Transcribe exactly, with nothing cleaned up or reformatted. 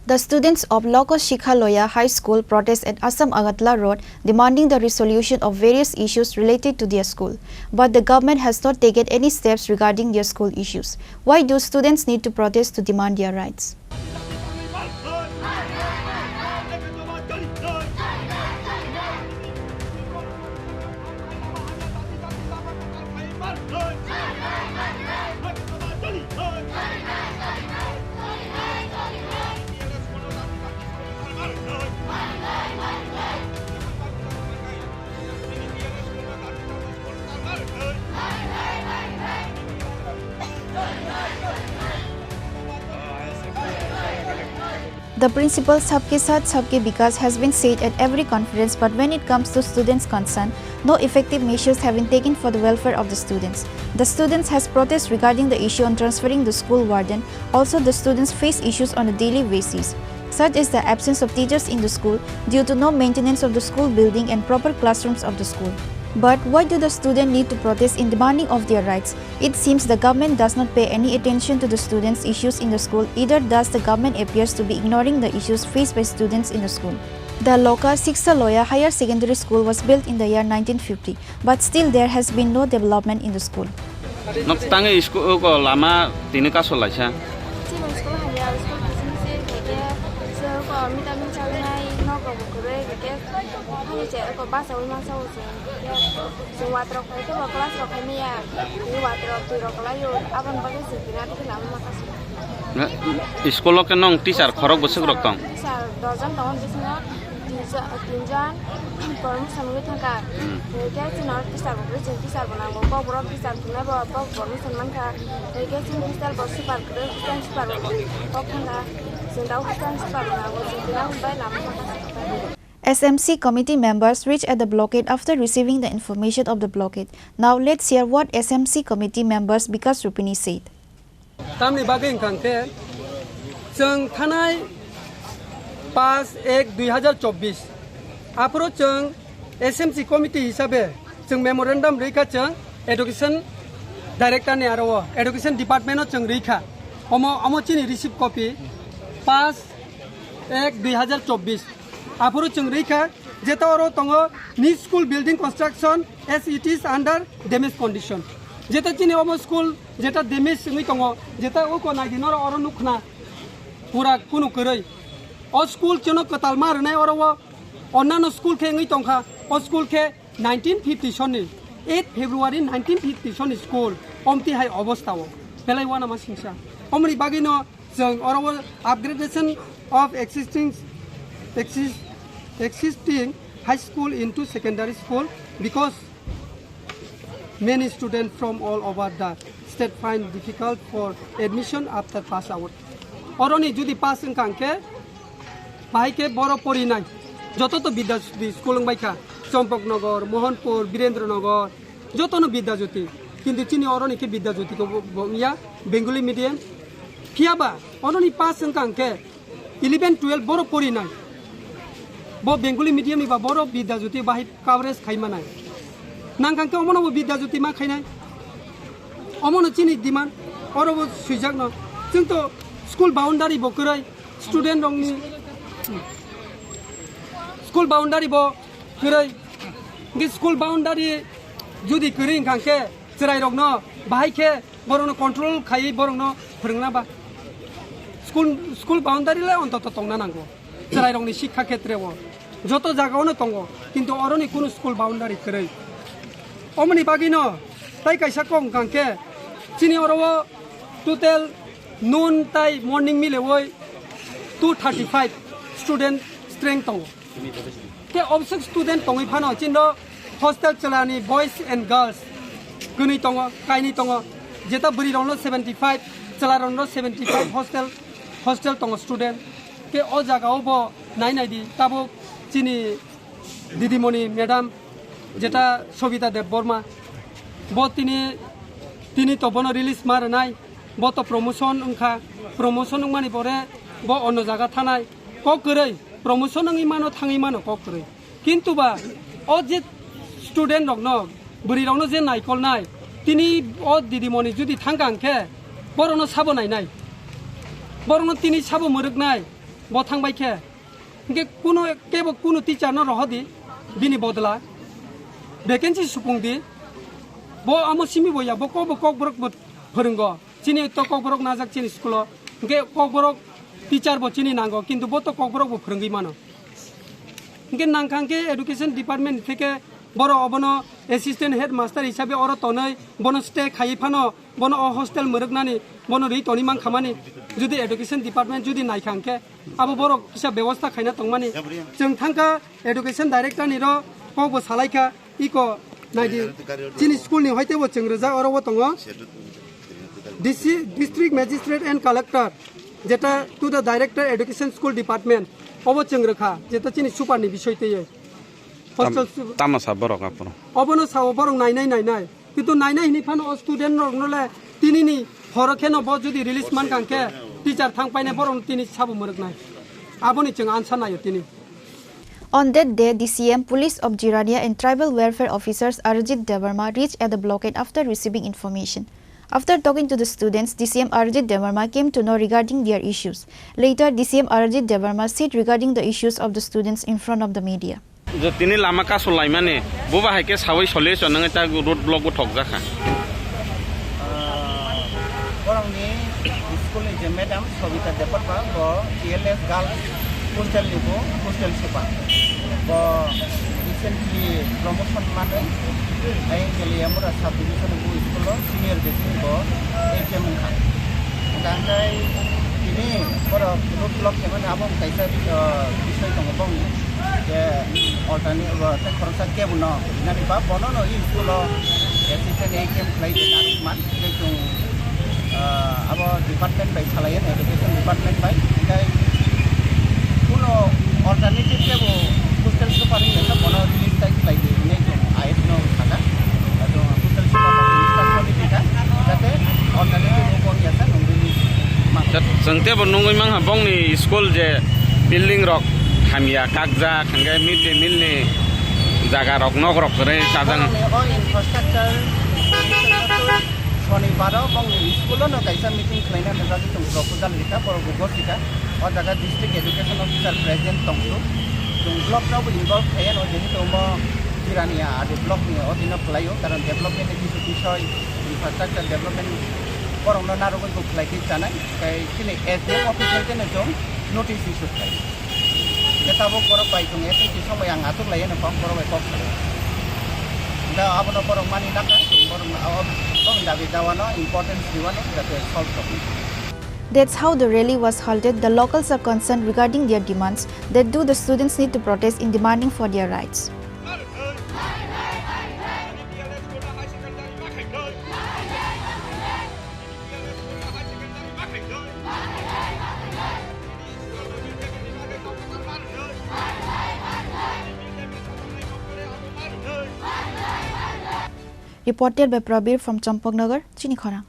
The students of Loko Shikha Loya High School protest at Assam Agartala Road, demanding the resolution of various issues related to their school. But the government has not taken any steps regarding their school issues. Why do students need to protest to demand their rights? The principle "Sabke saath, sabke vikas" has been said at every conference, but when it comes to students' concern, no effective measures have been taken for the welfare of the students. The students has protest regarding the issue on transferring the school warden. Also, the students face issues on a daily basis, such as the absence of teachers in the school due to no maintenance of the school building and proper classrooms of the school. But why do the students need to protest in demanding of their rights? It seems the government does not pay any attention to the students' issues in the school, either does the government appears to be ignoring the issues faced by students in the school. The Loka Shiksha Loya Higher Secondary School was built in the year nineteen fifty, but still there has been no development in the school. Nok tangi school ko lama tini kaso laisa. Chini school hamya, school bising se keke, so ko mita min chang nai, no ko bukure keke, hani che ko basa wi masa wi se. Chwng watrok phai khe bo class rok khai maya. Twi watrok twi rok kwlaio. Aboni bagwi chwng tini athikhe lama maka se. School o khe nong teacher khorok bwswk rok tong? Teacher dojon tongo, bisingo tinjon, tinjon promotion wngwi thangkha. Hmm. Hwnkhe chwngno teacher bo kwrwi, chwng teacher bo nango. Kokborok teacher tongnai bo, kokborok ni chwng mankha. Hwnkhe chwng hostel bo super kwrwi, hostel super bo kok thangkha. Chwng da hostel super bo nango, chwng tini bai lama maka se. S M C committee members reached at the blockade after receiving the information of the blockade. Now let's hear what S M C committee members Bikas Rupini said. Tamni bagwi wngkha hwnkhe, chwng thanai paanch ek dui hazar chobbish, aphuru chwng S M C committee hisabe chwng memorandum rwikha, chwng education director ni aro o education department o chwng rwikha. Omo, omo chini receipt copy, paanch ek dui hazar chobbish. Aphuru chwng rwikha, jeta oro tongo new school building construction as it is under damage condition. Jeta chini omo school jeta damage wngwi tongo, jeta uko naidi noro oro nukkhna pura kunu kwrwi. O school chwngno kwtal ma rwnai, oro o onnano school khe wngwi tongkha, o school khe nineteen fifty sonni, eight February nineteen fifty sonni school, omti hai obostha o belai uanama singsa. Omoni bagwino chwng oro o upgradation of existing, exist-, existing high school into secondary school, because many students from all over the state find difficult for admission after pass out. Oroni jodi pass wngkha hwnkhe, bahai khe boro porinai. Joto to Bidya Jyoti school wngbai kha, Champaknagar, Mohanpur, Birendra Nagar, joto no Bidya Jyoti. Kintu chini oroni khe Bidya Jyoti ko bo, bo wngya, Bengali medium. Phiya ba, oroni pass wngkha hwnkhe, eleven, twelve boro porinai. Bo Bengali medium ni ba boro Bidya Jyoti bahai coverage khai manai. Nang kang khe omono bo Bidya Jyoti ma khainai. Omono chini demand, oro bo swijak no. Chwng to school boundary bo kwrwi, student rok ni school boundary bo kwrwi. Hwnkhe school boundary jodi kwrwi wngkha khe chwrai rok no bahai khe borokno control khaiwi borokno phwrwngna ba. School, school boundary le ontoto tongna nango. Chwrairokni sikha khetre o joto jagao no tongo, kintu oroni kunu school boundary kwrwi. Omoni bagwino tai kaisa kok wngkha khe chini oro o total noon tai morning milewi two thirty five student strength tongo. Khe obswk student tongwi phano chini hostel chwlani boys and girls kwnwi tongo, kainwi tongo. Jeta bwrwi rokno seventy five, chwla rokno seventy five hostel, hostel tongo student. Khe o jaga o bo nai nai di, tabuk chini didimoni madam jeta Sobita Debbarma, bo tini, tini to bono release ma rwnai, bo to promotion wngkha, promotion wngmani pore bo onno jaga thanai. Kok kwrwi, promotion wngwi mano, thangwi mano kok kwrwi. Kintu ba, o je student rokno, bwrwi rokno je naikolnai, tini o didimoni jodi thangkha hwnkhe, borokno sabo nainai. Borokno tini sabo mwrwknai. Bo thangbai khe, hwnkhe kuno kebo kuno teacher no rohodi, bini bodla vacancy supung di. Bo amo simi bo ya, bo kok bo Kokborok bo phwrwngo. Chini to Kokborok najak chini school o. Hwnkhe Kokborok teacher bo chini nango, kintu bo to Kokborok bo phwrwngwi mano. Hwnkhe nangkha hwnkhe education department theke boro obono assistant headmaster hisabe oro tonwi bono stay khaiwi phano bono o hostel mwrwknani, bono rwi toni mankhamani, jodi education department jodi naikha hwnkhe, abo borok kisa bebosta khaina tongmani. Chwng thangkha education director ni ro kok bo salaikha, iko naidi, chini school ni hoite bo chwng rwjak oro o tongo. D C, District Magistrate and Collector, jeta to the Director Education School Department, obo chwng rwkha, jeta chini super ni bisoi twiwi. Tam-, hostel su- tama sa borok aphuru? Obono sao borok nainai nainai. Kintu nainai hini phano o student rokno le tinini horo kheno bo jodi release mankha hwnkhe teacher thang paine borokno tini sabo mwrwknai. Aboni chwng ansa naio tini. On that day, D C M, Police of Jirania and Tribal Welfare Officers Arjit Debbarma reached at the blockade after receiving information. After talking to the students, D C M Arjit Debbarma came to know regarding their issues. Later, D C M Arjit Debbarma said regarding the issues of the students in front of the media. Je tini lama kasu laimani, buba hai khe sawi solution nangwi ta road block bo thokjakha. Ah, borokni school ni je madam Sobita Debbarma, bo T L S Girls Hostel ni bo hostel super. Bo recently promotion manwi ayang Jaliyamura sub division bo school o senior besi bo H M wngkha. Hwnkhe tini borok road block khaimani abo kaisa, ah, bisoi tongo bongni. Je alternate, ah, tei khoroksa kebo no rinani ba bono no i school o assistant H M khlai de narwkman. Tei chwng, ah, abo department bai salai, education department bai, hwnkhe kuno alternative kebo hostel super wngkha bono release tai khlai di hinwi chwng I S no sakha. Chwng hostel super no release ta khlai di kha, jate alternative no kon ya sa nung release ma. Chwng tebo nungwi mankha bongni school je building rok hamya kakjak, hwnkhe mid day meal ni jaga rok, nok rok kwrwi chajak. Borokni o infrastructure Sonibaro bongni school-o no kaisa meeting khlaina thangkha, chwng proposal rikha, borok bo gosika. O jaga district education officer present tongsu. Chwng block no bo involve khaiya no, jehetu omo Jirania adi block ni odino khlaio, karon development ni kisu bisoi, infrastructure development borok no narwgwi bo khlai khe chanai. Tei chini S D M office bai khe no chwng notice issue khlai. Khe tabuk borok bai chwng S N T song bai ang atuk lai no kok borok bai kok salai. Da abono borok mani naka, chwng borok no abo, borok dabi dawa no importance diwa no jate solve rok. That's how the rally was halted. The locals are concerned regarding their demands. That do the students need to protest in demanding for their rights. Reported by Prabir from Champaknagar, Chini Khorang.